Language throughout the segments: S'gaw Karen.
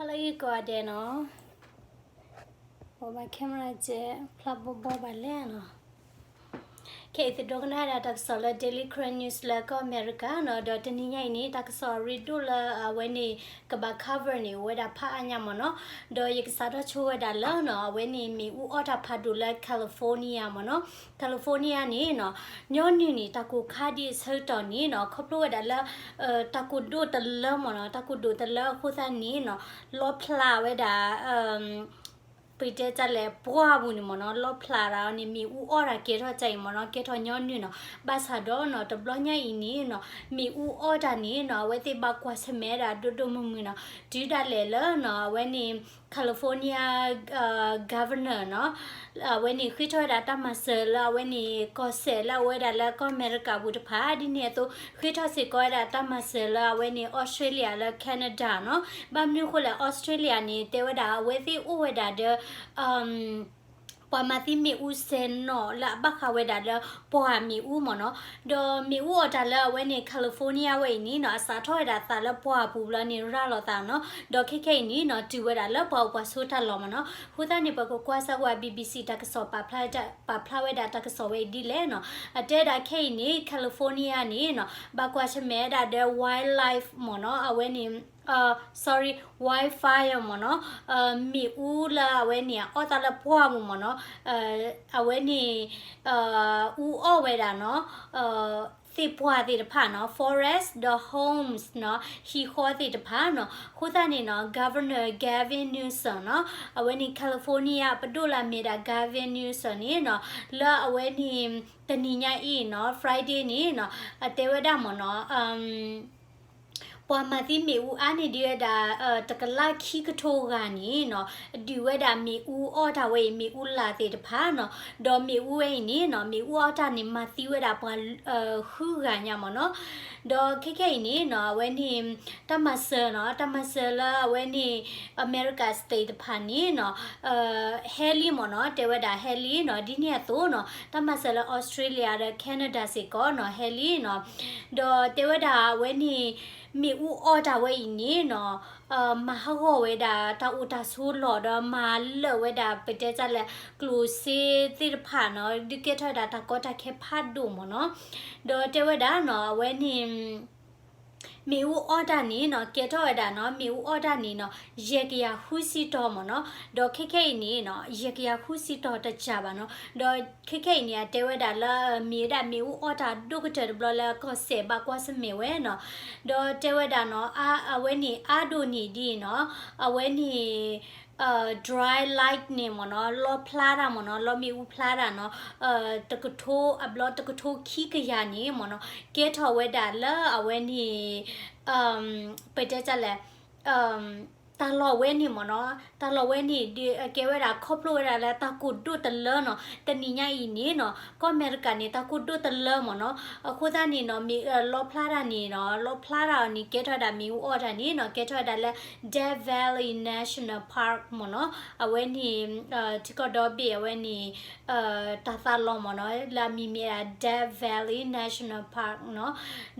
လၢအံၤကိးဂၤဒဲးနီၤ, ဘၣ် camera ကဲ ဖျါဘီဘီဘၣ်လဲၣ်နီၤ. ခဲအံၤသုဒိကနၣ်ဝဲဒၣ်တၢ်ကစီၣ်လၢ Daily Karen News လၢကီၢ်အမဲရကၤနီၤ, ဒီးတနံၤညါအံၤန့ၣ် တၢ်ကစီၣ်အရ့ဒိၣ်လၢအဝဲန့ၣ် ကဘၣ် cover န့ၣ် အိၣ်ဝဲဒၣ်ဖးအါညါမ့ၢ်နီၤ. ဒီးယကစးထီၣ်ဆိဝဲဒၣ်လၢနီၤ အဝဲန့ၣ်မ့ၣ်အူအီၣ်တၢ်ဖးဒိၣ်လၢ California မ့ၢ်နီၤ. California န့ၣ်နီၤ ညီနုၢ်န့ၣ် တၢ်ကိၢ်ခါဒံးအဆၢကတီၢ်န့ၣ်နီၤ ခီဖျိဝဲဒၣ်လၢ တၢ်ကိၢ်ဒိၣ်တလၢမ့ၢ်နီၤ, တၢ်ကိၢ်ဒိၣ်တလၢအဃိသတးန့ၣ်နီၤ လီဖျးဝဲဒၣ် ပတဲတၢ်လဲၣ် ပှၢ်ပူၤန့ၣ်မ့ၢ်နီၤ, လီဖျးဒၣ်အီၤန့ၣ် မ့ၣ်အူအီၣ်တၢ်ကဲထီၣ်ကအံၤမ့ၢ်နီၤ, ကဲထီၣ်ညီနုၢ်နီၤ. ဘၣ်ဆၣ်ဒီးနီၤ တဘျီညါအံၤန့ၣ်နီၤ မ့ၣ်အူအီၣ်တၢ်န့ၣ်နီၤ အဝဲသ့ၣ်ဘၣ်ကွၢ်ဆၢၣ်မဲာ်ဒၣ်ဒိၣ်ဒိၣ်မုၢ်မုၢ်နီၤ, တုၤဒၣ်လဲာ်လၢနီၤ အဝဲန့ၣ် California Governor နီၤ အဝဲန့ၣ် ဃ့ထီၣ်ဝဲဒၣ်တၢ်မၤစၢၤလၢအဝဲန့ၣ် ကီၢ်စဲၣ်လၢအအိၣ်ဝဲဒၣ်လၢကီၢ်အမဲရကၤပူၤတဖၣ် ဒ်န့ၣ်အသိး ဃ့ထီၣ်စ့ၢ်ကီးဝဲဒၣ်တၢ်မၤစၢၤလၢအဝဲန့ၣ် Australia လၢ Canada နီၤ. ဘၣ်မနုၤအဃိလဲၣ် Australia န့ၣ် တဲဝဲဒၣ်အဝဲသ့ၣ်အိၣ်ဝဲဒၣ်ဒီး ပှၤမၤသံမ့ၣ်အူစဲၤနီၤလၢအဘၣ်ဃးဝဲဒၣ်လၢပှၢ်မ့ၣ်အူမ့ၢ်နီၤ. ဒီးမ့ၣ်အူအီၣ်တၢ်လၢအဝဲန့ၣ် California ဝဲအံၤန့ၣ်နီၤ အစးထီၣ်ဝဲဒၣ်သးလၢပှၢ်ပူၤဘျီန့ၣ် ရၤလီၤသးနီၤ. ဒီးခဲခဲအံၤန့ၣ်နီၤ တုၤဝဲဒၣ်လၢပှၤအိၣ်ပှၤဆိတၢ်လီၢ်မ့ၢ်နီၤ. အဃိသတးန့ၣ် ပကကွၢ်စၢ်ဝဲ BBC တၢ်ကစီၣ်ပာ်ဖျါဝဲဒၣ်တၢ်ကစီၣ်ဝဲအံၤဒ်လဲၣ်နီၤ. အတဲဒၣ်ခဲအံၤန့ၣ် California န့ၣ်နီၤ ဘၣ်ကွၢ်ဆၢၣ်မဲာ်ဝဲဒၣ်ဒီး wildlife မ့ၢ်နီၤ အဝဲန့ၣ် sorry, wildfire မ့ၢ်နီၤ, မ့ၣ်အူလၢအဝဲန့ၣ် အီၣ်သးလၢပှၢ်ပူၤမ့ၢ်နီၤ, အဝဲန့ၣ် အူအီၣ်ဝဲဒၣ်နီၤ သ့ၣ်ပှၢ်သ့ၣ်တဖၣ်နီၤ forest ဒီး homes နီၤ ဟံၣ်ဃီသ့ၣ်တဖၣ်နီၤ. အဃိသတးန့ၣ်နီၤ Governor Gavin Newsom နီၤ အဝဲန့ၣ် California ပဒိၣ်လၢအမ့ၢ်ဒၣ် Gavin Newsom န့ၣ်နီၤ လၢအဝဲန့ၣ် တနံၤညါအံၤနီၤ Friday န့ၣ်နီၤ အတဲဝဲဒၣ်မ့ၢ်နီၤ ပှၤမၤသံမ့ၣ်အူအါန့ၢ်ဒံးဝဲဒၣ် တကလးခံကထိဂၤန့ၣ်နီၤ ဒုးဝဲဒၣ်မ့ၣ်အူအီၣ်တၢ်ဝဲအံၤ မ့ၣ်အူလာ်သ့ၣ်တဖၣ်နီၤ. ဒီးမ့ၣ်အူဝဲအံၤန့ၣ်နီၤ မ့ၣ်အူအီၣ်တၢ်န့ၣ် မၤသံဝဲဒၣ်ပှၤ ဃုဂၤညါမ့ၢ်နီၤ. ဒီးခဲခဲအံၤန့ၣ်နီၤ အဝဲန့ၣ် တၢ်မၤစၢၤနီၤ တၢ်မၤစၢၤလၢအဝဲန့ၣ် America State တဖၣ်န့ၣ်နီၤ ဟဲလံမ့ၢ်နီၤ တဲဝဲဒၣ် ဟဲလံနီၤ. ဒ်န့ၣ်အသိးနီၤ တၢ်မၤစၢၤလၢ Australia ဒီး Canada စ့ၢ်ကီးနီၤ ဟဲလံနီၤ. ဒီးတဲဝဲဒၣ်အဝဲန့ၣ် မ့ၣ်အူအီၣ်တၢ်ဝဲအံၤန့ၣ်နီၤ မၤဟးဂီၤဝဲဒၣ်တၢ်အိၣ်တၢ်ဆိးလီၢ် ဒီးမၤလၢာ်ဝဲဒၣ် ပတဲတၢ်လဲၣ် ကျိၣ်စ့သ့ၣ်တဖၣ်နီၤ ဒုးကဲထီၣ်ဝဲဒၣ်တၢ်ကီတၢ်ခဲဖးဒိၣ်မ့ၢ်နီၤ. ဒီးတဲဝဲဒၣ်နီၤ အဝဲန့ၣ် မ့ၣ်အူအီၣ်တၢ်န့ၣ်နီၤ ကဲထီၣ်ဝဲဒၣ်နီၤ မ့ၣ်အူအီၣ်တၢ်န့ၣ်နီၤ ယဲၢ်ကယၤဃုဆံတီၤမ့ၢ်နီၤ. ဒီးခဲခဲအံၤန့ၣ်နီၤ ယဲၢ်ကယၤဃုဆံတီၤတကၢ်ဘၣ်နီၤ. ဒီးခဲခဲအံၤန့ၣ် အတဲဝဲဒၣ်လၢ မ့ၢ်ဝဲဒၣ်မ့ၣ်အူအီၣ်တၢ်ဒိၣ်ကတၢၢ်တဘျီလၢကီၢ်စဲၣ်ဘၣ်ကွၢ်ဆၢၣ်မဲာ်ဝဲနီၤ. ဒီးတဲဝဲဒၣ်နီၤ အဝဲန့ၣ်အါဒိၣ်န့ၢ်ဒ်အံၤနီၤ အဝဲန့ၣ် dry lightning မ့ၢ်နီၤ လီဖျါတၢ်မ့ၢ်နီၤ လီမ့ၣ်အူဖျါတၢ်နီၤ တကထိ အဘျီတကထိခံကယၤန့ၣ်မ့ၢ်နီၤ ကဲထီၣ်ဝဲဒၣ်လၢအဝဲန့ၣ် ပတဲတၢ်လဲၣ် တၢ်လီၢ်ဝဲန့ၣ်မ့ၢ်နီၤ တၢ်လီၢ်ဝဲန့ၣ် ဒုးကဲဝဲဒၣ်ခီဖျိဝဲဒၣ်လၢတၢ်ကိၢ်ဒိၣ်တလၢနီၤ တနံၤညါအံၤန့ၣ်နီၤ ကီၢ်အမဲရကၤန့ၣ် တၢ်ကိၢ်ဒိၣ်တလၢမ့ၢ်နီၤ အဃိသတးန့ၣ်နီၤ မ့ၢ်လီဖျါတၢ်န့ၣ်နီၤ လီဖျါတၢ်အီၤန့ၣ် ကဲထီၣ်ဝဲဒၣ်မ့ၣ်အူအီၣ်တၢ်န့ၣ်နီၤ ကဲထီၣ်ဝဲဒၣ်လၢ Death Valley National Park မ့ၢ်နီၤ အဝဲန့ၣ် ထံကီၢ်ဒီဘ့ၣ်အဝဲန့ၣ် တၢ်သးလီၢ်မ့ၢ်နီၤ လၢအမံၤမ့ၢ်ဒၣ် Death Valley National Park နီၤ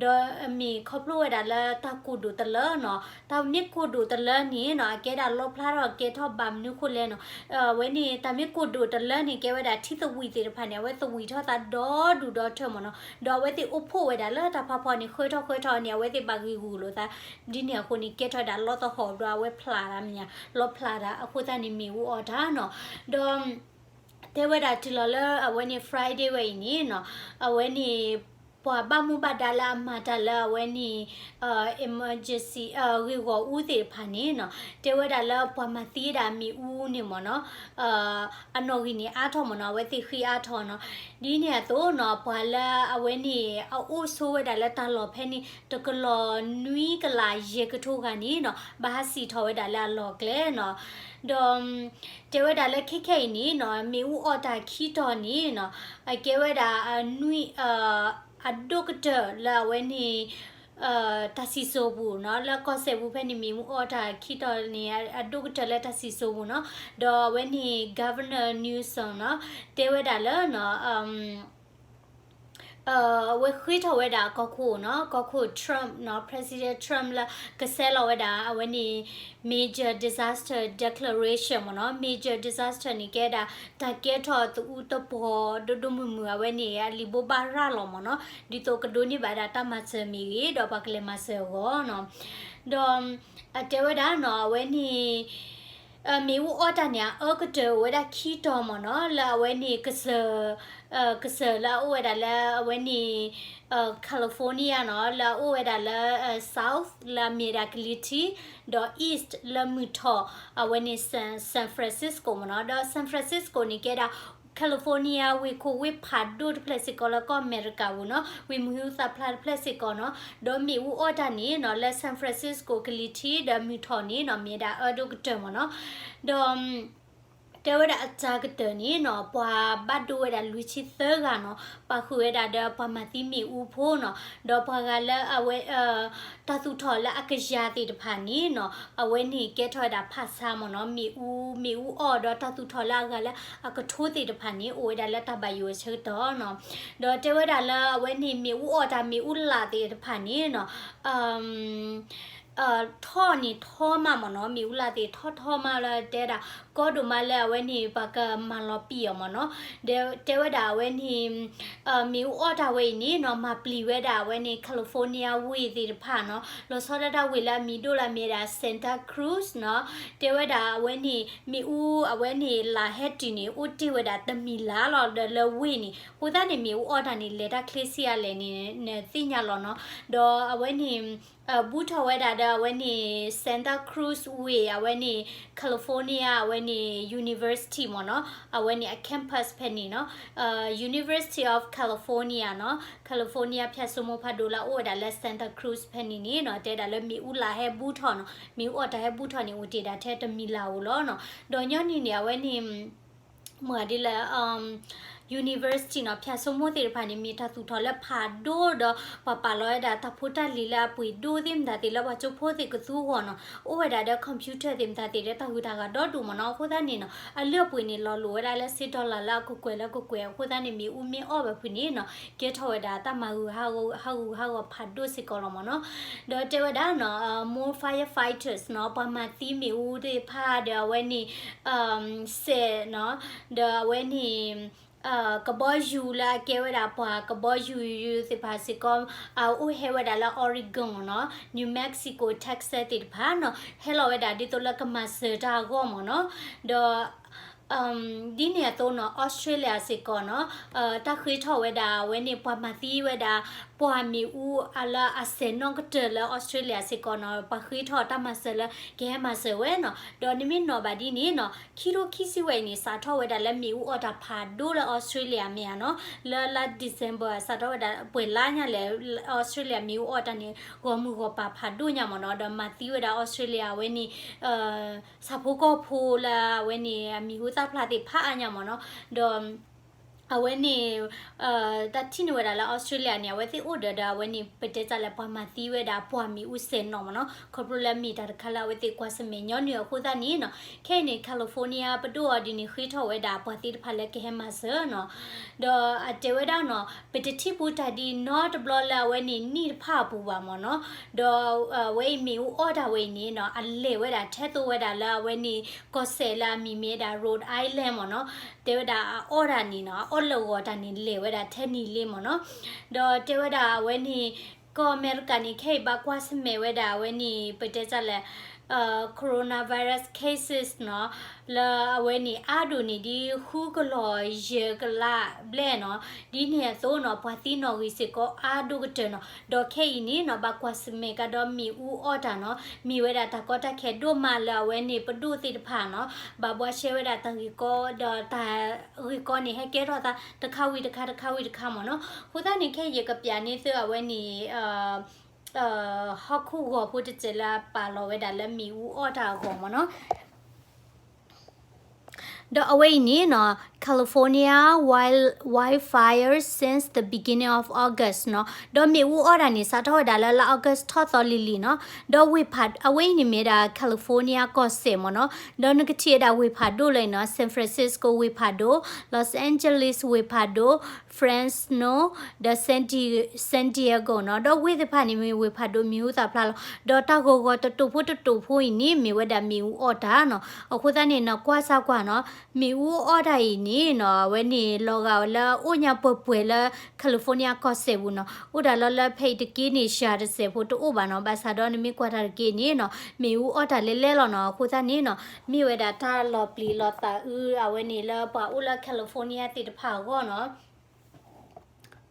ဒီးမ့ၢ်ခီဖျိဝဲဒၣ်လၢတၢ်ကိၢ်ဒိၣ်တလၢနီၤ တၢ်မ့ၢ်ကိၢ်ဒိၣ်တလၢန့ၣ်နီၤ အကဲဒၣ်လီဖျါထီၣ်ကဲထီၣ်ဘၣ်မနုၤဃိလဲၣ်နီၤ အဝဲန့ၣ် တၢ်မ့ၢ်ကိၢ်ဒိၣ်တလၢန့ၣ် ကဲဝဲဒၣ်ထံသဝံၣ်သ့ၣ်တဖၣ်န့ၣ် အဝဲသဝံၣ်ထီၣ်သးဒီဒူၣ်ဒီထၢမ့ၢ်နီၤ ဒီးအဝဲသ့ၣ်အိၣ်ဖှိၣ်ဝဲဒၣ်လၢတၢ်ဖးဖီန့ၣ် ဃၢထီၣ်ဃၢထီၣ်န့ၣ် အဝဲသ့ၣ်ဘၣ်ဂံၢ်ဂူာ်လိာ်သး ဒ်န့ၣ်အဃိန့ၣ် ကဲထီၣ်ဝဲဒၣ်လီသဟီၣ်ဘျီ အဝဲဖျါတၢ်မ့ၢ်ညါ လီဖျါတၢ် အဃိသတးန့ၣ်မ့ၣ်အူအီၣ်တၢ်နီၤ ဒီး တဲဝဲဒၣ်တုၤလီၤလၢအဝဲန့ၣ် Friday ဝဲအံၤန့ၣ်နီၤ အဝဲန့ၣ် ပှၤဘၣ်မူဘၣ်ဒါလၢအမၤတၢ်လၢအဝဲန့ၣ် emergency ဂ့ၢ်ဂီၢ်အူသ့ၣ်တဖၣ်န့ၣ်နီၤ တဲဝဲဒၣ်လၢပှၤမၤသံဒၣ်မ့ၣ်အူန့ၣ်မ့ၢ်နီၤ အနီၣ်ဂံၢ်န့ၣ်အါထီၣ်မ့ၢ်နီၤ အဝဲသ့ၣ်ဃ့အါထီၣ်နီၤ ဒ်န့ၣ်အသိးနီၤ ပှၤလၢအဝဲန့ၣ် အအိၣ်ဆိးဝဲဒၣ်လၢတၢ်လီၢ်ဖဲန့ၣ် တကလီၢ်နွံကလးယဲၢ်ကထိဂၤန့ၣ်နီၤ ဘၣ်ဟးစံၣ်ထီၣ်ဝဲဒၣ်လၢအလီၢ်ကျဲနီၤ ဒီး တဲဝဲဒၣ်လၢခဲခဲအံၤန့ၣ်နီၤ မ့ၣ်အူအီၣ်တၢ်ခံတီၤန့ၣ်နီၤ အကဲဝဲဒၣ် အဒိၣ်ကတၢၢ်လၢအဝဲန့ၣ် တၢ်စံၣ်စိၤပူၤနီၤ လၢကီၢ်စဲၣ်ပူၤဖဲန့ၣ် မ့ၣ်အူအီၣ်တၢ်ခံတီၤန့ၣ် အဒိၣ်ကတၢၢ်လၢတၢ်စံၣ်စိၤပူၤနီၤ ဒီးအဝဲန့ၣ် Governor Newsom နီၤ တဲဝဲဒၣ်လၢနီၤ က အဝဲဃ့ထီၣ်ဝဲဒၣ်ကီၢ်ခိၣ်နီၤ, ကီၢ်ခိၣ် Trump နီၤ, President Trump လၢကဆဲးလီၤဝဲဒၣ် အဝဲန့ၣ် major disaster declaration မ့ၢ်နီၤ. Major disaster န့ၣ်ကဲဒၣ် တၢ်ကဲထီၣ်သအူသပှီၤဒိၣ်ဒိၣ်မုၢ်မုၢ် အဝဲန့ၣ် အလံာ်ဘိးဘၣ်ရၤလီၤမ့ၢ်နီၤ, ဒ်သိးကဒိးန့ၢ်ဘၣ်ဒၣ်တၢ်မၤစၢၤမ့ၢ်ဂ့ၤ ဒီးပှၤကလဲၤမၤစၢၤအဂီၢ်နီၤ. ဒီး အတဲဝဲဒၣ်နီၤ အဝဲန့ၣ် မ့ၣ်အူအီၣ်တၢ်န့ၣ် အအၢကတၢၢ်အိၣ်ဝဲဒၣ်ခံတီၤမ့ၢ်နီၤ, လၢအဝဲန့ၣ် ကစၢၢ် ကစၢၢ်လၢအအိၣ်ဝဲဒၣ်လၢအဝဲန့ၣ် California နီၤ, လၢအအိၣ်ဝဲဒၣ်လၢ South လၢအမ့ၢ်ဒၣ်ကလံၤထံး, ဒီး East လၢမုၢ်ထီၣ် အဝဲန့ၣ် San Francisco မ့ၢ်နီၤ. ဒီး San Francisco န့ၣ်ကဲဒၣ် California ဝ့ၢ်ခိၣ်ဝ့ၢ်ဖးဒိၣ်တဖျၢၣ်စ့ၢ်ကီးလၢကီၢ်အမဲရကၤပူၤနီၤ, ဝ့ၢ်မုၢ်ဟူသၣ်ဖျါတဖျၢၣ်စ့ၢ်ကီးနီၤ. ဒီးမ့ၣ်အူအီၣ်တၢ်န့ၣ်နီၤ လၢ San Francisco ကလံၤထံးဒီးမုၢ်ထီၣ်န့ၣ်နီၤ မ့ၢ်ဒၣ်အအၢဒိၣ်ကတၢၢ်မ့ၢ်နီၤ. ဒီး တဲဝဲဒၣ်အစှၤကတၢၢ်န့ၣ်နီၤ ပှၤဘၣ်ဒိဝဲဒၣ်လွံၢ်ဆံသၢဂၤနီၤ, ပာ်ဃုာ်ဝဲဒၣ်ဒီးပှၤမၤသံမ့ၣ်အူဖိနီၤ, ဒီးပှၤဂၤလၢအဝဲ တၢ်သူၣ်ထီၣ်လၢအကယၤသ့ၣ်တဖၣ်န့ၣ်နီၤ အဝဲန့ၣ်ကဲထီၣ်ဝဲဒၣ်ဖးဆါမ့ၢ်နီၤ, မ့ၣ်အူ မ့ၣ်အူအီၣ်ဒီးတၢ်သူၣ်ထီၣ်လၢအဂၤလၢအကထိသ့ၣ်တဖၣ်န့ၣ် အိၣ်ဝဲဒၣ်လၢတၢ်ဘၣ်ယိၣ်အဆၢကတီၢ်နီၤ. ဒီးတဲဝဲဒၣ်လၢအဝဲန့ၣ်မ့ၣ်အူအီၣ်တၢ်မ့ၣ်အူလာ်သ့ၣ်တဖၣ်န့ၣ်နီၤ ထီၣ်န့ၣ်ထီမးမ့ၢ်နီၤ, မ့ၣ်အူလာ်သ့ၣ်ထီထီမးလၢတဲဒၣ် ကီဒိၣ်မးလၢအဝဲန့ၣ် ပှၤကမၤလီၤပံာ်အီၤမ့ၢ်နီၤ. ဒီးတဲဝဲဒၣ်အဝဲန့ၣ် မ့ၣ်အူအီၣ်တၢ်ဝဲအံၤန့ၣ်နီၤ မၤပျံၤဝဲဒၣ်အဝဲန့ၣ် California ဝ့ၢ်သ့ၣ်တဖၣ်နီၤ, လီၤဆီဒၣ်တၢ်ဝ့ၢ်လၢအမံၤဒိၣ်လၢအမ့ၢ်ဒၣ် Santa Cruz နီၤ. တဲဝဲဒၣ်အဝဲန့ၣ် မ့ၣ်အူအဝဲန့ၣ်လာ်ဟဲတုၤန့ၣ် အိၣ်တ့ၢ်ဝဲဒၣ်တမံၤလၢ်လီၤဒီးလၢဝ့ၢ်န့ၣ်, အဃိသတးန့ၣ် မ့ၣ်အူအီၣ်တၢ်န့ၣ် လဲၤတၢ်ချ့ဆံးအါလဲၣ်န့ၣ် နသ့ၣ်ညါလီၤနီၤ. ဒီးအဝဲန့ၣ် ဘူးထီၣ်ဝဲဒၣ်ဒီးအဝဲန့ၣ် Santa Cruz ဝ့ၢ် အဝဲန့ၣ် California အဝဲန့ၣ် University မ့ၢ်နီၤ, အဝဲန့ၣ်အ campus ဖဲန့ၣ်နီၤ, University of California နီၤ, California ဖၠၣ်စိမိၢ်ဖးဒိၣ်လၢအအိၣ်ဝဲဒၣ်လၢ Santa Cruz ဖဲန့ၣ်န့ၣ်နီၤ, တဲဒၣ်လၢမ့ၣ်အူလာ်ဟဲဘူးထီၣ်နီၤ, မ့ၣ်အူအီၣ်တၢ်ဟဲဘူးထီၣ်န့ၣ် အိၣ်တ့ၢ်ဒၣ်ထဲတမံၤလၢ်ဧိၤလီၤနီၤ. ဒီးညီနုၢ်န့ၣ် အဝဲန့ၣ် မ့ၢ်ဒ်လၢ university နီၤ, ဖၠၣ်စိမိၢ်သ့ၣ်တဖၣ်န့ၣ် မ့ၢ်တၢ်သူၣ်ထီၣ်လၢဖးဒိၣ်ဒီး ပှၤပာ်လီၤဝဲဒၣ်တၢ်ဖိတၢ်လံၤလၢအပှ့ၤဒိၣ်သ့ၣ်မတၤသ့ၣ်လၢပှၤကၠိဖိသ့ၣ်ကသူအဂီၢ်နီၤ, အိၣ်ဝဲဒၣ်ဒီး computer သ့ၣ်မတၤသ့ၣ်ဒီးတၢ်ဂုၤတၢ်ဂၤဒီဒိၣ်မ့ၢ်နီၤ. အဃိသတးန့ၣ်နီၤ အလုၢ်အပှ့ၤန့ၣ် လီၤလိာ်ဝဲဒၣ်လၢစ့ဒီလၣ်လၢအကကွဲၢ်လၢကကွဲၢ်, အဃိသတးန့ၣ် မ့ၣ်အူမ့ၢ်အီၣ်ဘၣ်ဖုးန့ၣ်နီၤ ကဲထီၣ်ဝဲဒၣ်တၢ်မၤဂုာ်ဟးဂူာ်ဟးဂီၤဖးဒိၣ်စ့ၢ်ကီးလီၤမ့ၢ်နီၤ. ဒီးတဲဝဲဒၣ်နီၤ more firefighters နီၤ, ပှၤမၤသံမ့ၣ်အူသ့ၣ်တဖၣ်ဒီးအဝဲန့ၣ် စဲးနီၤ, ဒီးအဝဲန့ၣ် ကဘီယူၤလၢအကဲဝဲဒၣ်ပှၤကဘီယူၤသ့ၣ်တဖၣ်စ့ၢ်ကီး အအိၣ်ဟဲဝဲဒၣ်လၢ Oregon နီၤ, New Mexico, Texas သ့ၣ်တဖၣ်နီၤ, ဟဲလီၤဝဲဒၣ်ဒ်သိးလၢကမၤစၢၤတၢ်အဂီၢ်မ့ၢ်နီၤ. ဒီး ဒ်န့ၣ်အသိးနီၤ Australia စ့ၢ်ကီးနီၤ, တၢ်ဃ့ထီၣ်ဝဲဒၣ်အဝဲန့ၣ် ပှၤမၤသံဝဲဒၣ် ပှၤမ့ၣ်အူအလၢအစဲးနီၣ်ကတၢၢ်လၢ Australia စ့ၢ်ကီးနီၤ, ပှၤဃ့ထီၣ်တၢ်မၤစၢၤလၢကဟဲမၤစၢၤဝဲနီၤ. ဒီးနမ့ၢ်နီၣ်ဘၣ်ဒ်န့ၣ်နီၤ ခံထိခံဆံဝဲအံၤန့ၣ် စးထီၣ်ဝဲဒၣ်လၢမ့ၣ်အူအီၣ်တၢ်ဖးဒိၣ်လၢ Australia မ့ၢ်ဧါနီၤ, လၢလါ December စးထီၣ်ဝဲဒၣ်ပှဲၤလါညါလဲၣ်, Australia မ့ၣ်အူအီၣ်တၢ်န့ၣ် ဂီၤမုၢ်ဂီၤပၤဖးဒိၣ်ညါမ့ၢ်နီၤ, ဒီးမၤသံဝဲဒၣ် Australia အဝဲန့ၣ် ဆၣ်ဖိကီၢ်ဖိလၢအဝဲန့ၣ် အမံၤဟူသၣ်ဖျါသ့ၣ်ဖးအါညါမ့ၢ်နီၤ, ဒီး အဝဲန့ၣ် တၢ်ထံၣ်န့ၢ်ဝဲဒၣ်လၢ Australia န့ၣ် အဝဲသ့ၣ်အိၣ်ဒီးဒီးအဝဲန့ၣ် ပတဲတၢ်လၢပှၤမၤသံဝဲဒၣ်ပှၤမ့ၣ်အူစဲးနီၣ်မ့ၢ်နီၤ, ခီဖျိလၢမ့ၢ်တၢ်တခါလၢအဝဲသ့ၣ်ကွၢ်ဆၢၣ်မဲာ်ညီနုၢ်အဃိသတးန့ၣ်နီၤ, ခဲအံၤန့ၣ် California ပဒိၣ်အီၤဒ်န့ၣ် ဃ့ထီၣ်ဝဲဒၣ်ပှၤသ့ၣ်တဖၣ်လၢကဟဲမၤစၢၤနီၤ, ဒီးအတဲဝဲဒၣ်နီၤ ပတထံၣ်ပူၤတၢ်ဒ်နီတဘျီလၢအဝဲန့ၣ်နံၣ်တဖၣ်အပူၤဘၣ်မ့ၢ်နီၤ, ဒီးအဝဲအံၤမ့ၣ်အူအီၣ်တၢ်ဝဲအံၤန့ၣ်နီၤ အလဲၤဝဲဒၣ်ထဲသိးဝဲဒၣ်လၢအဝဲန့ၣ် ကီၢ်စဲၣ်လၢအမံၤမ့ၢ်ဝဲဒၣ် Rhode Island မ့ၢ်နီၤ, တဲဝဲဒၣ်အအီၣ်တၢ်န့ၣ်နီၤ အအီၣ်လၢအဂီၢ်တၢ်န့ၣ် လဲၤဝဲဒၣ်ထဲနံၤလံမ့ၢ်နီၤ, ဒီးတဲဝဲဒၣ်အဝဲန့ၣ် ကီၢ်အမဲရကၤန့ၣ် ခဲအံၤဘၣ်ကွၢ်ဆၢၣ်မဲာ်ဝဲဒၣ်အဝဲန့ၣ် ပတဲတၢ်လၢ coronavirus cases နီၤ, လၢအဝဲန့ၣ် အါဒိၣ်န့ၣ်ဒ်ဃုကလီၤယဲၢ်ကလးဘျဲၣ်နီၤ, ဒ်န့ၣ်အသိးနီၤ ပှၤသံနီၣ်ဂံၢ်စ့ၢ်ကီးအါဒိၣ်ကတၢၢ်နီၤ, ဒီးခဲအံၤန့ၣ်နီၤ ဘၣ်ကွၢ်ဆၢၣ်မဲာ်ကဒီးမ့ၣ်အူအီၣ်တၢ်နီၤ, မ့ၢ်ဝဲဒၣ်တၢ်ကီတၢ်ခဲဒိၣ်မးလၢအဝဲန့ၣ် ပဒိၣ်သ့ၣ်တဖၣ်နီၤ, ဘၣ်ဘှါရှဲဝဲဒၣ်တၢ်ဂ့ၢ်ကီ ဒီးတၢ်ဂ့ၢ်ကီန့ၣ် ဟဲကဲထီၣ်သးတခါဝံၤတခါ တခါဝံၤတခါမ့ၢ်နီၤ, အဃိသတးန့ၣ် ခဲအံၤယကပျးန့ၢ်သုအဝဲန့ၣ် ဟီၣ်ခိၣ်ဂီၤဖိတစဲးလၢအပာ်လီၤဝဲဒၣ်လၢမ့ၣ်အူအီၣ်တၢ်အဂီၢ်မ့ၢ်နီၤ. ဒီးအဝဲအံၤန့ၣ်နီၤ California wild wildfire since the beginning of August နီၤ, ဒီးမ့ၣ်အူအီၣ်တၢ်န့ၣ် စးထီၣ်ဝဲဒၣ်လၢလါ August ထီၣ်သီလံၤလံၤနီၤ, ဒီးဝ့ၢ်ဖး အဝဲအံၤန့ၣ်မ့ၢ်ဒၣ် California ကီၢ်စဲၣ်မ့ၢ်နီၤ, ဒီးနကထံၣ်ဝဲဒၣ်ဝ့ၢ်ဖးဒိၣ်လၢနီၤ San Francisco ဝ့ၢ်ဖးဒိၣ်, Los Angeles ဝ့ၢ်ဖးဒိၣ်, Fresno, ဒီး San Di- San Diego နီၤ, ဒီးဝ့ၢ်သ့ၣ်တဖၣ်န့ၣ်မ့ၢ်ဝ့ၢ်ဖးဒိၣ်မ့ၣ်အူသၣ်ဖျါလီၤ, ဒီးတၢ်ဂီၤဂီၤတတိာ်ဖိတတိာ်ဖိအံၤန့ၣ် မ့ၢ်ဝဲဒၣ်မ့ၣ်အူအီၣ်တၢ်နီၤ, အဃိသတးန့ၣ်နီၤ ကွၢ်စၢ်ကွၢ်နီၤ, မ့ၣ်အူအီၣ်တၢ်အံၤန့ၣ်နီၤ အဝဲန့ၣ်လီၤဂာ်ဝဲလၢအိၣ်ညါပှဲၤပှဲၤလၢ California ကီၢ်စဲၣ်ပူၤနီၤ, အိၣ်ဒၣ်လီၤလၢဖဲအံၤတက့ၢ်န့ၣ် ရှၤတစဲးဖိတအိၣ်ဘၣ်နီၤ, ဘၣ်ဆၣ်ဒီးနမ့ၢ်ကွၢ်တၢ်တက့ၢ်န့ၣ်နီၤ မ့ၣ်အူအီၣ်တၢ်လဲၤလဲၤလီၤနီၤ, အဃိသတးန့ၣ်နီၤ မ့ၢ်ဝဲဒၣ်တၢ်လီၤပျံၤလီၤသးအုး အဝဲန့ၣ်လၢပှၤအိၣ်လၢ California သ့ၣ်တဖၣ်အဂီၢ်နီၤ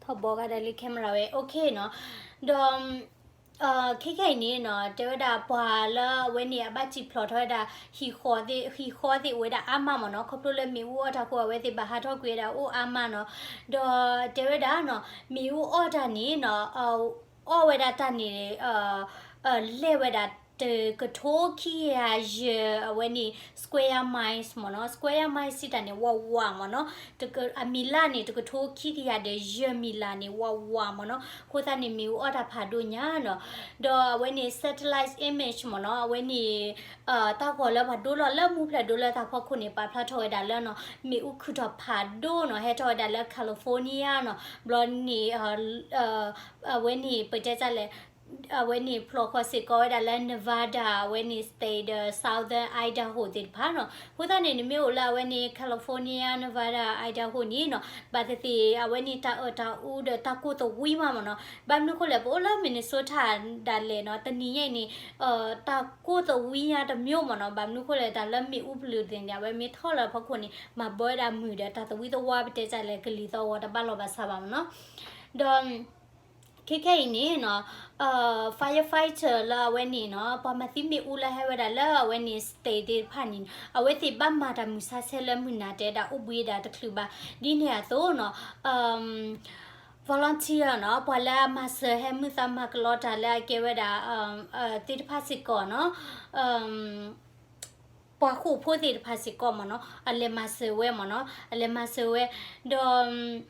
ထီၣ်ဘီကဒီးလၢ camera ဝဲ okay နီၤ, ဒီး ခဲခဲအံၤန့ၣ်နီၤ တဲဝဲဒၣ်ပှၤလၢအဝဲန့ၣ် အဘၣ်စံၣ်ဖျိးထီၣ်ဝဲဒၣ် ဟံၣ်ဃီသ့ၣ် ဟံၣ်ဃီသ့ၣ်အိၣ်ဝဲဒၣ်အါမးမ့ၢ်နီၤ, ခီဖျိလၢမ့ၣ်အူအီၣ်တၢ်အဃိ အဝဲသ့ၣ်ဘၣ်ဟးထီၣ်ကွံာ်ဝဲဒၣ်အိၣ်အါမးနီၤ, ဒီးတဲဝဲဒၣ်နီၤ မ့ၣ်အူအီၣ်တၢ်န့ၣ်နီၤ အီၣ်ဝဲဒၣ်တၢ်န့ၣ် လဲၢ်ဝဲဒၣ်တကထိခံကယၤယဲၢ် အဝဲန့ၣ် square miles မ့ၢ်နီၤ, square miles စံးတၢ်န့ၣ် ဝးဝးမ့ၢ်နီၤ, အမံၤလၢ်န့ၣ် တကထိခံကယၤဒီးယဲၢ်မံၤလၢ်န့ၣ် ဝးဝးမ့ၢ်နီၤ, အဃိသတးန့ၣ် မ့ၣ်အူအီၣ်တၢ်ဖးဒိၣ်ညါနီၤ, ဒီးအဝဲန့ၣ် satellite image မ့ၢ်နီၤ, အဝဲန့ၣ် တၢ်ဂီၤလၢပှၤဒိလီၤလၢမူဖျဲးဒိလၢတၢ်ဖီခိၣ်န့ၣ် ပာ်ဖျါထီၣ်ဝဲဒၣ်လၢနီၤ မ့ၣ်အူခုၣ်ထီၣ်ဖးဒိၣ်နီၤ ဟဲထီၣ်ဝဲဒၣ်လၢ California နီၤ, ဘျီန့ၣ် အဝဲန့ၣ် ပတဲတၢ်လဲၣ် အဝဲန့ၣ်ဖျိးဃီၤစ့ၢ်ကီးဝဲဒၣ်လၢ Nevada အဝဲန့ၣ် state ဒီး Southern Idaho သ့ၣ်တဖၣ်နီၤ, အဃိသတးန့ၣ် နမ့ၢ်အိၣ်လၢအဝဲန့ၣ် California, Nevada, Idaho န့ၣ်နီၤ, ဘၣ်သ့ၣ်သ့ၣ်အဝဲန့ၣ်တၢ်အၢၣ်တၢ်အူဒီးတၢ်ကိၢ်သဝံမးမ့ၢ်နီၤ, ဘၣ်မနုၤဃိလဲၣ် ပအိၣ်လၢ Minnesota ဒၣ်လဲာ်နီၤ, တနံၤညါအံၤန့ၣ် တၢ်ကိၢ်သဝံညါတမျိုးမ့ၢ်နီၤ, ဘၣ်မနုၤဃိလဲၣ် တၢ်လၢမ့ၣ်အူပျၢၤသ့ၣ်န့ၣ် အဝဲမ့ၢ်ထီၣ်လၢဖီခိၣ်န့ၣ် မၤဘၢဝဲဒၣ်မုၢ်ဒီးတၢ်သဝံသဝါ ပတဲတၢ်လဲၣ် ကလံၤသီဝီၤတဘၣ်လီၤဘၣ်ဆါဘၣ်မ့ၢ်နီၤ, ဒီး ခဲခဲအံၤန့ၣ်နီၤ firefighter လၢအဝဲန့ၣ်နီၤ ပှၤမၤသံမ့ၣ်အူလၢဟဲဝဲဒၣ်လၢအဝဲန့ၣ် state သ့ၣ်တဖၣ်န့ၣ် အဝဲသ့ၣ်ဘၣ်မၤတၢ်မုၢ်ဆါဆဲလၢမုၢ်နၤတဲဒၣ်အိၣ်ဘှံးဒၣ်တချုးဘၣ်, ဒ်န့ၣ်အသိးနီၤ volunteer နီၤ ပှၤလၢအမၤစၢၤဟဲမုၢ်သးမၤကလီတၢ်လၢအကဲဝဲဒၣ် သ့ၣ်တဖၣ်စ့ၢ်ကီးနီၤ ပှၤဃိာ်ဖိသ့ၣ်တဖၣ်စ့ၢ်ကီးမ့ၢ်နီၤ အလဲၤမၤစၢၤဝဲမ့ၢ်နီၤ အလဲၤမၤစၢၤဝဲ, ဒီး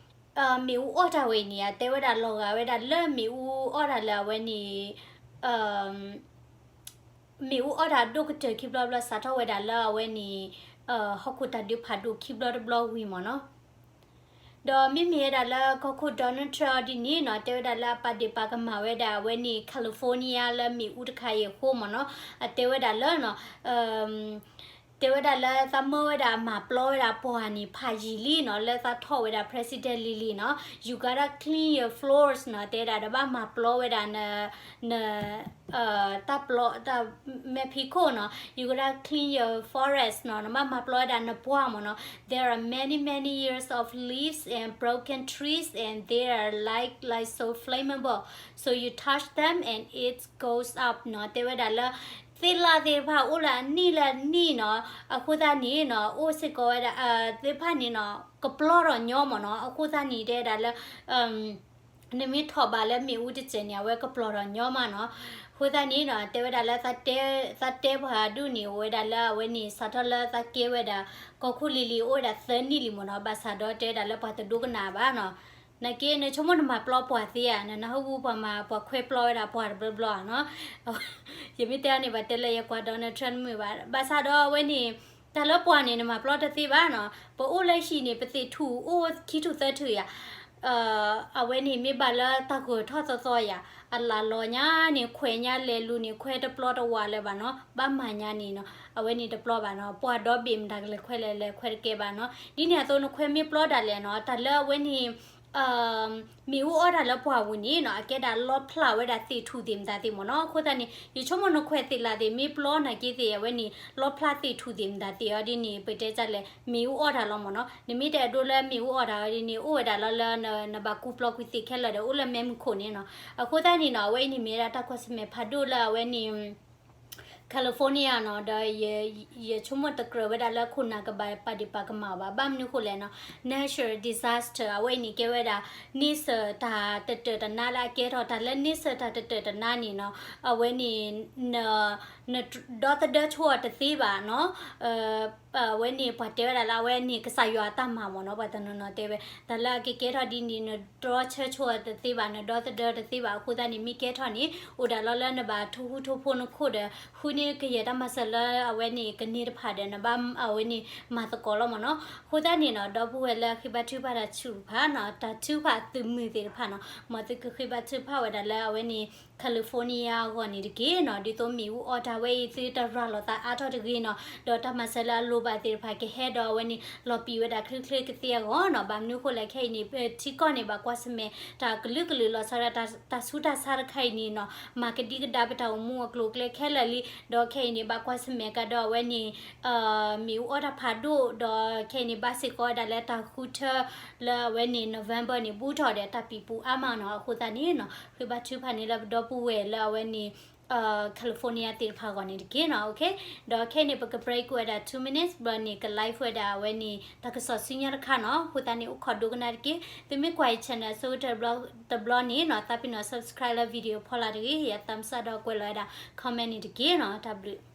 မ့ၣ်အူအီၣ်တၢ်ဝဲအံၤန့ၣ် အတဲဝဲဒၣ်လီၤဂာ်ဝဲဒၣ်လၢမ့ၣ်အူအီၣ်တၢ်လၢအဝဲန့ၣ် မ့ၣ်အူအီၣ်တၢ်ဒိၣ်ကတၢၢ်ခံဘျီတဘျီ စးထီၣ်ဝဲဒၣ်လၢအဝဲန့ၣ် ဟီၣ်ခိၣ်တၢ်ဒုးဖးဒိၣ်ခံဘျီတဘျီဝံၤမ့ၢ်နီၤ, ဒီးမ့မ့ၢ်ဝဲဒၣ်လၢကီၢ်ခိၣ် Donald Trump ဒ်န့ၣ်နီၤ တဲဝဲဒၣ်လၢအပာ်ဒ့ၣ်ပာ်ကမၣ်ဝဲဒၣ်အဝဲန့ၣ် California လၢမ့ၣ်အူတခါအံၤအဃိမ့ၢ်နီၤ အတဲဝဲဒၣ်လၢနီၤ တဲဝဲဒၣ်လၢသးမၢဝဲဒၣ်မၤပျီဝဲဒၣ်ပှၢ်န့ၣ် ဖးယံာ်လံနီၤ လၢသးထီၣ်ဝဲဒၣ် president လံၤလံၤနီၤ you gotta clean your floors နီၤ တဲဒၣ်ဒီးဘၣ်မၤပျီဝဲဒၣ်န န တၢ်ပျီ တၢ်မဲာ်ဖံးခိၣ်နီၤ you gotta clean your forest နီၤ နဘၣ်မၤပျီဝဲဒၣ်နပှၢ်မ့ၢ်နီၤ there are many many years of leaves and broken trees and they are like like so flammable, so you touch them and it goes up နီၤ တဲဝဲဒၣ်လၢ သ့ၣ်လၣ်သ့ၣ်တဖၣ်အိၣ်လၢအနံၣ်လၢအနံၣ်နီၤ အဃိသတးန့ၣ်နီၤ အိၣ်စ့ၢ်ကီးဝဲဒၣ် သ့ၣ်တဖၣ်န့ၣ်နီၤ ကပျီၢ်ထီၣ်ညီမ့ၢ်နီၤ အဃိသတးန့ၣ် တဲဝဲဒၣ်လၢ နမ့ၢ်ထီၣ်ဘးလၢမ့ၣ်အူတစဲးန့ၣ် အဝဲကပျီၢ်ထီၣ်ညီမးနီၤ အဃိသတးန့ၣ်နီၤ တဲဝဲဒၣ်လၢ သးတဲပှၤဒူၣ်န့ၣ် အိၣ်ဝဲဒၣ်လၢအဝဲန့ၣ် စးထီၣ်လၢသးကဲဝဲဒၣ် ကီၢ်ခိၣ်လံၤလံၤ အိၣ်ဝဲဒၣ်သၢနံၣ်လံမ့ၢ်နီၤ ဘၣ်ဆၣ်ဒီးတဲဝဲဒၣ်လၢပှၤတဒိကနၣ်ဘၣ်နီၤ နာ်က့ နဆိကမိၣ်နမၤပျီပှၢ်သ့ဧါ နနၢ်ဟူပှၤမၤပှၤခွဲပျီဝဲဒၣ်ပှၢ်တဘျီဘျီဧါနီၤ ယမ့ၢ်တဲအီၤန့ၣ် ဘၣ်တဲလၢယကွၢ် Donald Trump မုာ်ဘၣ် ဘၣ်ဆၣ်ဒီးအဝဲန့ၣ် တၢ်လၢပှၢ်န့ၣ် နမၤပျီတသ့ဘၣ်နီၤ ပအိၣ်လၢဟံၣ်န့ၣ် ပသ့ၣ်ထူၣ်အိၣ်ခံထူၣ်သၢထူၣ်ယၤ အဝဲန့ၣ်မ့ၢ်ဘၣ်လၢတၢ်ဂီၤထီၣ်သီသီယၤ အလၣ်လီၤညါန့ၣ် ခွဲးညါလဲၤလူၤန့ၣ် ခွဲးတပျီတဝးလၢၤဘၣ်နီၤ ဘၣ်မၤညါန့ၣ်နီၤ အဝဲန့ၣ်တပျီဘၣ်နီၤ ပှၢ်ဒီဘ့ၣ်မတၤကလဲၤခွဲးလဲၤလဲၤခွဲးတကဲဘၣ်နီၤ ဒ်န့ၣ်အသိးနခွဲးမ့ၢ်ပျီဒၣ်လဲာ်နီၤ တၢ်လၢအဝဲန့ၣ် မ့ၣ်အူအီၣ်တၢ်လၢပှၢ်ပူၤန့ၣ်နီၤ အကဲဒၣ်လီဖျးဝဲဒၣ်သ့ၣ်ထူၣ်သ့ၣ်မတၤသ့ၣ်မ့ၢ်နီၤ အဃိသတးန့ၣ် ယဆိကမိၣ်နခွဲးသ့ၣ်လၣ်သ့ၣ်မ့ၢ်ပျီနာ်က့သ့ၣ် အဝဲန့ၣ် လီဖျးသ့ၣ်ထူၣ်သ့ၣ်မတၤသ့ၣ်အီၤဒ်န့ၣ် ပတဲတၢ်လဲၣ် မ့ၣ်အူအီၣ်တၢ်လီၤမ့ၢ်နီၤ နမ့ၢ်တအဲၣ်ဒိးလၢမ့ၣ်အူအီၣ်တၢ်အီၤဒ်န့ၣ် အိၣ်ဝဲဒၣ်လီၤလၢ နဘၣ်ကူပျီကွံာ်သ့ၣ်ခဲလၢာ်ဒီး အိၣ်လၢမဲးမုၢ်ခိၣ်န့ၣ်နီၤ အဃိသတးန့ၣ်နီၤ အဝဲအံၤန့ၣ်မ့ၢ်ဝဲဒၣ်တၢ်ကွၢ်ဆၢၣ်မဲာ်ဖးဒိၣ်လၢအဝဲန့ၣ် California နီၤ ဒီး ယဆိကမိၣ်တကြၢးဝဲဒၣ်လၢခိၣ်နၢ်ကဘၣ်ပာ်ဒ့ၣ်ပာ်ကမၣ်အီၤဘၣ် ဘၣ်မနုၤဃိလဲၣ်နီၤ natural disaster အဝဲအံၤန့ၣ်ကဲဝဲဒၣ် န့ဆၢၣ်တၢ်တတၢၢ်တနါလၢအကဲထီၣ် တၢ်လၢန့ဆၢၣ်တၢ်တတၢၢ်တနါန့ၣ်နီၤ အဝဲန့ၣ် န နဒီသဒၢဆိအီၤတသ့ဘၣ်နီၤ. အဝဲန့ၣ်ပှၤတဲဝဲဒၣ်လၢအဝဲန့ၣ်ကစၢ်ယွၤအတၢ်မၤမ့ၢ်နီၤ, ပှၤတနီၤနီၤတဲဝဲ တၢ်လၢအကကဲထီၣ်ဒ်န့ၣ် နတြီဆၢဆိအီၤတသ့ဘၣ်, နဒီသဒၢတသ့ဘၣ်. အဃိသတးန့ၣ် မ့ၢ်ကဲထီၣ်န့ၣ် အိၣ်ဒၣ်လီၤလၢနဘၣ်ထိၣ်ဟူးထိၣ်ဖိနခိၣ်ဒီး ဃုန့ၢ်ကယဲၢ်တၢ်မၤစၢၤလၢအဝဲန့ၣ်ကန့ၢ်တဖၣ်ဒီး နဘၣ်အဝဲန့ၣ်မၤသကိးလီၤမ့ၢ်နီၤ. အဃိသတးန့ၣ်နီၤ ဒီပုၢ်ဝဲၢ်လၢအဃ့ဘါထုကဖၣ်တၢ်ထုကဖၣ်နီၤ, တၢ်ထုကဖၣ်သုးမုၢ်သ့ၣ်တဖၣ်နီၤ, မ်သုကဃ့ဘါထုကဖၣ်ဝဲဒၣ်လၢအဝဲန့ၣ် California အဂီၢ်န့ၣ်တက့ၢ်နီၤ. ဒ်သိးမ့ၣ်အူအီၣ်တၢ်ဝဲအံၤ သုတရၤလီၤသးအါထီၣ်တဂ့ၤနီၤ, ဒီးတၢ်မၤစၢၤလၢအလိၣ်ဘၣ်သ့ၣ်တဖၣ် ကဟဲဒီးအဝဲန့ၣ် လီၤပံာ်ဝဲဒၣ်ချ့ချ့ကသ့အဂီၢ်နီၤ. ဘၣ်မနုၤအဃိလဲၣ် ခဲအံၤန့ၣ် ထံကီၢ်န့ၣ် ဘၣ်ကွၢ်ဆၢၣ်မဲာ်တၢ်ကလုာ်ကလုာ်လီၤဆီဒၣ်တၢ်ဆူးတၢ်ဆါတခါအံၤန့ၣ်နီၤ, မၤကဒံကဒါပတၢ်အိၣ်မူအကျိၤအကျဲခဲလၢာ်လံ. ဒီးခဲအံၤန့ၣ် ဘၣ်ကွၢ်ဆၢၣ်မဲာ်ကဒီးအဝဲန့ၣ် မ့ၣ်အူအီၣ်တၢ်ဖးဒိၣ်, ဒီးခဲအံၤန့ၣ် ဘၣ်စ့ၢ်ကီးဝဲဒၣ်လၢတၢ်ဃုထၢလၢအဝဲန့ၣ် November န့ၣ် ဘူးထီၣ်ဒီးတၢ်ပံာ်ပူၤအါမးနီၤ. အဃိသတးန့ၣ်နီၤ ဃ့ဘါထုကဖၣ်န့ၣ်လၢပဒီပုၢ်ဝဲၢ်လၢအဝဲန့ၣ် California သ့ၣ်တဖၣ်အဂီၢ်န့ၣ်တက့ၢ်နီၤ. ဒီးခဲအံၤန့ၣ် ပက break ဝဲဒၣ် two minutes ဘျီန့ၣ် က live ဝဲဒၣ်အဝဲန့ၣ် တၢ်ကစီၣ်ဆူညါတခါနီၤ. အဃိသတးန့ၣ် အိၣ်ခိးဒိကနၣ်တက့ၢ်. သုမ့ၢ်ကွၢ်အံၤ channel အဆိကတၢၢ်တဘျီန့ၣ်နီၤ သးပ့ၤနီၣ် subscribe လၢ video ဖီလာ်တဂ့ၤ, ယ thumbs up ဒီးကွဲးလီၤဝဲဒၣ် comment န့ၣ်တက့ၢ်နီၤ. တၢ်ဘျုး